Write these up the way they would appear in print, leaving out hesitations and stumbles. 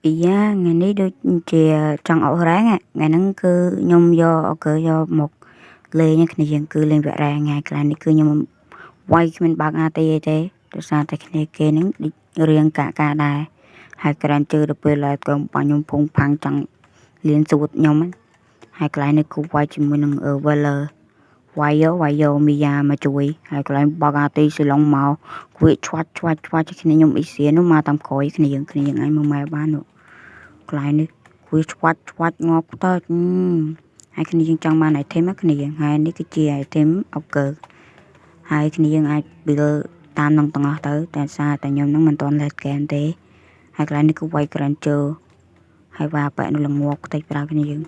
អាយ៉ាថ្ងៃនេះដូចជាចង់អស់ rank ថ្ងៃហ្នឹងគឺខ្ញុំយកគឺយកមកលេងគ្នាយើងគឺលេងវគ្គ rank ហើយកន្លែងនេះគឺខ្ញុំវាយគ្មានបើក AT អីទេដោយសារតែគ្នាគេហ្នឹងដូចរៀងកាកាដែរហើយក្រានជឿទៅពេលឡើយក៏បាញ់ខ្ញុំភងផាំងចង់លៀនសួតខ្ញុំហើយកន្លែងនេះគឺវាយជាមួយនឹង Weller វាយយកវាយយកមីយ៉ាមកជួយហើយកន្លែងបើក AT ស៊ីឡុងមកវាឆ្វាច់ឆ្វាច់ឆ្វាច់គ្នាខ្ញុំអ៊ីសៀនោះមកតាមក្រោយគ្នាយើងគ្នាយើងឯងមើលម៉ែបាននោះកន្លែងនេះវាឆ្វាច់ឆ្វាច់ងាប់ខ្ទេចហើយគ្នាយើងចង់បាន item គ្នាយើងហើយនេះគឺជា item Augur ហើយគ្នាយើងអាច build តាមនឹងទាំងអស់ទៅតែសារតែខ្ញុំនឹងមិនទាន់ late game ទេហើយកន្លែងនេះគឺវាយ Granger ហើយវ៉ាប៉ែនោះល្ងាប់ខ្ទេចប្រើគ្នាយើង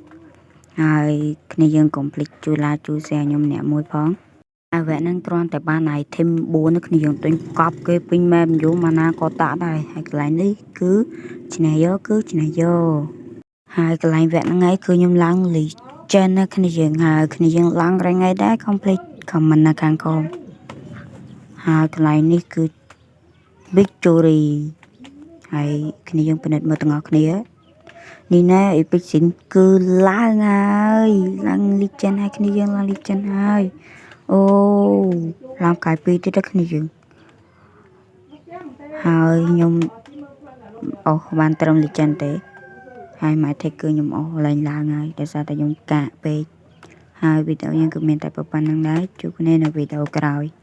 ហើយគ្នាយើងកុំភ្លេចជួយ like ជួយ share ខ្ញុំម្នាក់មួយផងហើយវគ្គហ្នឹងគ្រាន់តែបាន item 4នេះគ្នាយើងទិញកប់គេពេញម៉ែមយូម៉ាណាក៏តាក់ដែរហើយកន្លែងនេះគឺឈ្នះយកគឺឈ្នះយកហើយកន្លែងវគ្គហ្នឹងឯងគឺខ្ញុំឡើង legend ណាគ្នាយើងហើយគ្នាយើងឡើងរងឯដែរកុំភ្លេច comment នៅខាងក្រោមហើយកន្លែងនេះគឺ victory ហើយគ្នាយើងពិនិត្យមើលទាំងអស់គ្នានេះណែ Epic Sin គឺឡើងហើយឡើង legend ហើយគ្នាយើងឡើង legend ហើយអូឡើងកាយពីរទៀតទៅគ្នាយើងហើយខ្ញុំអូសបានត្រឹម legend ទេហើយ Mythic គឺខ្ញុំអូសឡើងឡើងហើយដោយសារតែខ្ញុំកាកពេកហើយវីដេអូយើងគឺមានតែប៉ុណ្្នឹងដែរជួបគ្នានៅវីដេអូក្រោយ។